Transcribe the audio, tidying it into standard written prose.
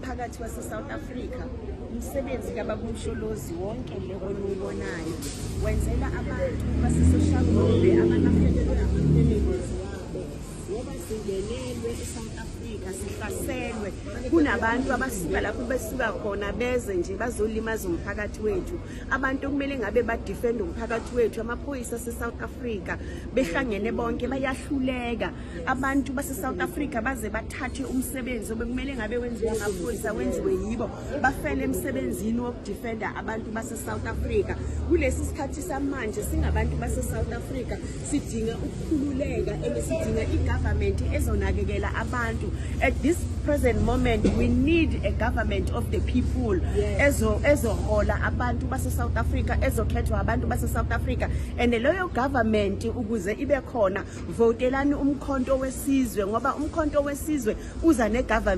Mphakathi wase-South Africa, umsebenzi kaBaba uMsholozi wonke le oniwubonayo wenzela abantu baseSoshanguve abalahlekelwe ama-families wabo, ngoba singenelwe e-South Africa, sihlaselwe. Kunabantu abasuka lapho besuka khona beze nje bazolimaza umphakathi wethu. Abantu okumele ngabe badefend umphakathi wethu, amaphoyisa ase-South Africa behlangene bonke bayahluleka. Abantu base-South Africa baze bathathe umsebenzi obekumele ngabe wenziwe amaphoyisa wenziwe yibo, bafele emsebenzini wokudefenda abantu base-South Africa. Kulesi sikhathi samanje, singabantu base-South Africa sidinga ukukhululeka and sidinga i-government ezonakekela abantu. At this present moment we need a government of the people ezohola abantu base-South Africa, ezokhethwa abantu base-South Africa. And leyo government ukuze ibe khona, votelani uMkhonto weSizwe, ngoba uMkhonto weSizwe uza ne-government.